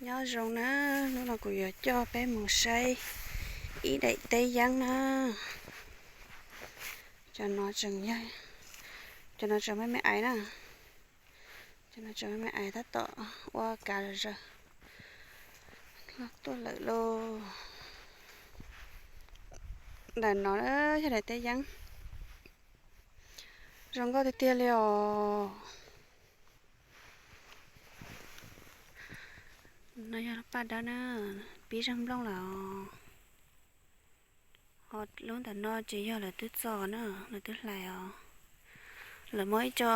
Nyob zoo na, hnub no kuv yuav coj peb mus saib ib daim teb yeeb na. Cov no tseem yog, cov no tseem me me aiv na. Cov no tseem me me aiv tab tom ua kav zom zaws, tuaj lawm lauj. Ntawm no yog daim teb yeeb zoo nkauj tiag tiag li os. No yog paj dawb na, pib zaj nplooj lawm os. Ho lub ntawm no ces yog lawv twb txo na, lawv twb hlais os. Lawv muab ib co,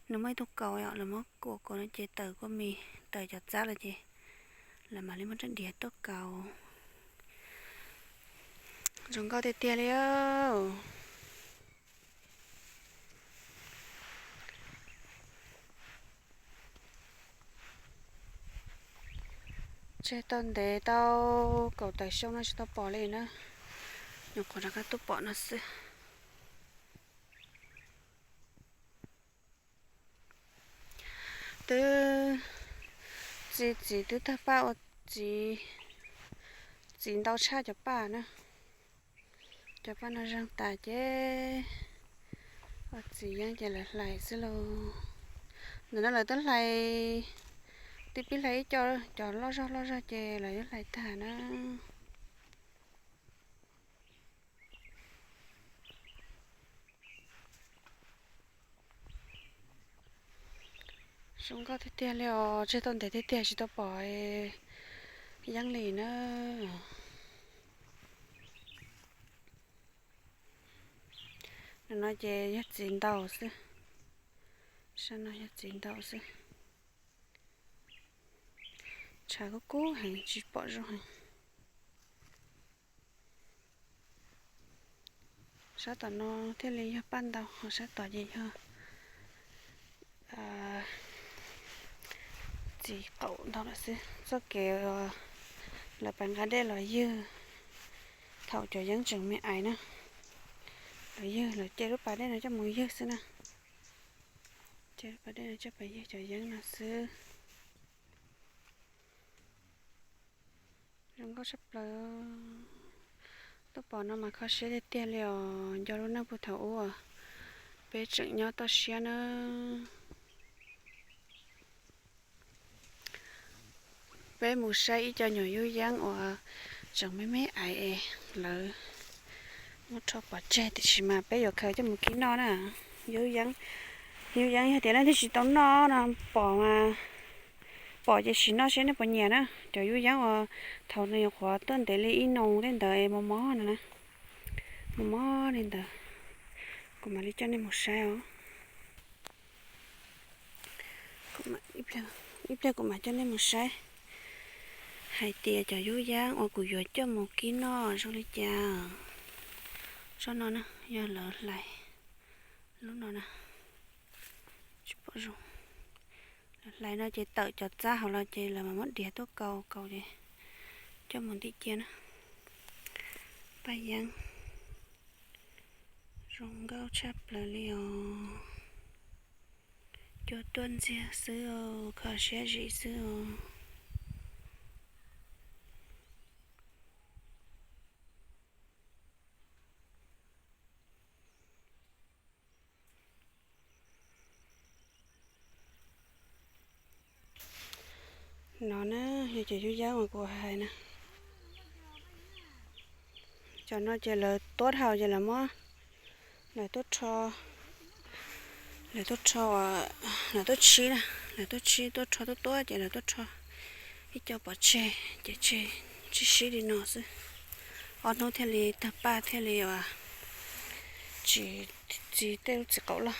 nws muaj ib tug kaus os, lawv muab kuam kuam no ces tawm kua mis, tawm cov txab los ces lawv mam li muab rab diav tuaj kaus. Zoo nkauj tiag tiag li. Tseg tau ntev tau kaum tawm xyoo no tsis tau pom li na, nyuam qhuav rov qab tuaj pom no xwb. Twb txiv, txiv twb tag paj ua txiv, txiv ntau tshaj cov paj na. Cov paj no zeeg tas ces ua txiv yeeb ces lawv hlais xwb lauj. Ntawm no lawv twb hlais, twb pib hlais ib co, cov loj zog loj zog ces lawv twb hlais tag na. Zoo nkauj tiag tiag li os, tseg tau ntev tiag tiag tsis tau pom yeeb li na. Ntawm no ces yog txiv ntaus xwb, sab no yog txiv ntaus xwb. Tshav kub kub heev tsis pom zoo heev. Sab tom no thiaj li yog paj ntau, ho sab tod ces yog txiv qaum ntau lawm xwb. Txoj kev lawv pais nqa dej los ywg, thaum cov yeeb tseem me aiv na, lawv ywg, lawv ce lub pas dej no coj mus ywg xwb na. Ce lub pas dej no coj pais ywg cov yeeb no xwb. Zoo nkauj tshaj plaws. Tuaj pom no mas kho siab tiag tiag li os, nco lub neej puag thaum ub peb tseem nyob toj siab na. Peb mus saib ib co nyuam yub yeeb uas tseem me me aiv es lawv muab rho pov tseg, tiam sis mas peb yuav khaws coj mus kib noj na. Yub yeeb, yub yeeb yog tias leej twg tsis tau noj no, pom mas, pom ces sim noj seb nej puas nyiam na. Cov yub yeeb uas thaum nws nyuam qhuav tuaj ntev li ib noo tej ntawd es mos mos no na, mos mos li ntawd, kuv mam li coj nej mus saib os. Ib pliag kuv mam coj nej mus saib hais tias cov yub yeeb uas kuv yuav coj mus kib noj zoo li cas. Tsob no na, yog lawv hlais lub no na, tsis pom zoo. Lawv hlais no ces tawm cov txab hauv los ces lawv mam muab diav tuaj kaus kaus ces coj mus ntim cia na. Paj yeeb zoo nkauj tshaj plaws li os. Cua tuaj ntxiag xwb os, kho siab zim xwb os. No na, yog cov yub yeeb uas kuv hais na. Cov no ces lawv tuab dhau ces lawv muab, lawv tuab rho, lawv tuab rho, lawv tuab tshib na, lawv tuab tshib tuab rho tuab tuab ces lawv tuab rho ib co pov tseg ces tseg sib sib li no xwb. Ob hnub thiaj li tag paj thiaj li uas tsis txi tej lub txiv qaum loj.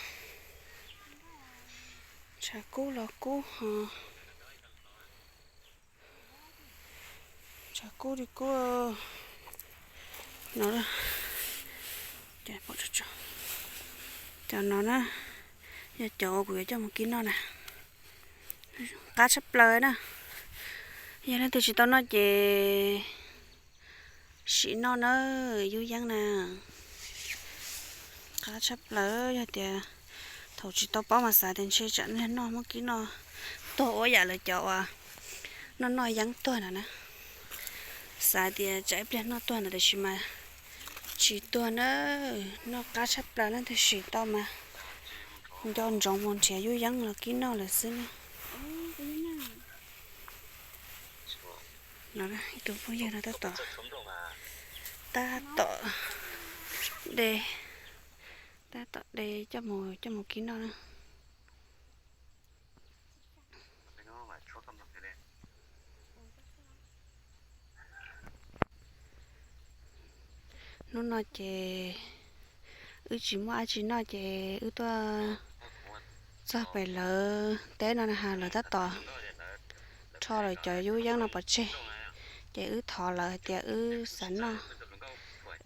Tshav kub los kub ho. Tshav kub li kub no. Cov no na, yog cov uas kuv yuav coj mus kib noj na. Qab tshaj plaws na. Yog leej twg tsis tau noj ces sim noj na, yub yeeb na. Qab tshaj plaws, yog tias thaum tsis tau paub mas xav tias ntshe tsam noj muab kib noj tuag ua yam lawv cov uas Noj noj yeeb tuag no na. Xav tias tsam ib pliag noj tuag no tiam sis mas tsis tuag na. Noj qab tshaj plaws, leej twg sim tau mas nco ntsoov mus nrhiav yub yeeb los kib noj lawm xwb na. No ib tug phooj ywg no tab tom, tab tom de, tab tom de coj mus, coj mus kib noj na. Hnub no ces wb tsis muaj dab tsi noj ces wb tuaj txog pem lawv teb no na, lawv tab tom rho lawv cov yub yeeb no pov tseg, ces wb thov lawv hais tias wb xav noj,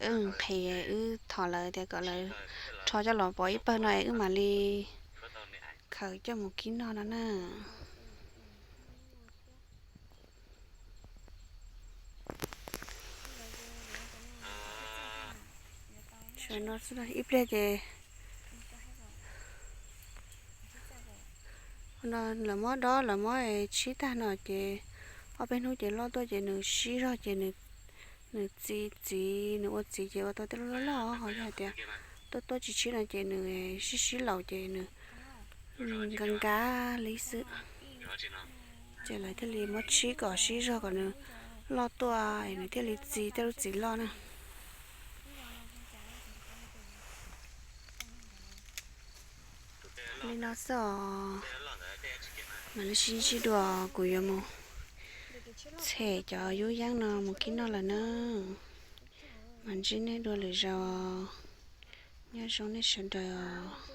wb nqhis, wb thov lawv tias kom lawv rho coj los pov ib pawg no es wb mam li khaws coj mus kib noj no na. Sawv no xwb, ib pliag ces no lawv muab dob, lawv muab tsib tag no ces ob peb hnub ces loj tuaj ces nws sib zog ces nws txi txiv, nws ua txiv ces ua tau tej loj loj loj, ho yog hais tias tuaj tuaj tsis tsib no ces nws sib sib laus ces nws nka nka li xwb. Ces lawv thiaj li muab tsib kom sib zog kom nws loj tuaj es nws thiaj li txi tej lub txiv loj na. Li no xwb os. Mam li sib ntsib dua, kuv yuav mus txhem cov yub yeeb no mus kib noj lawm na. Mam ntsib nej dua lwm zaus. Nyob zoo nej sawv daws os.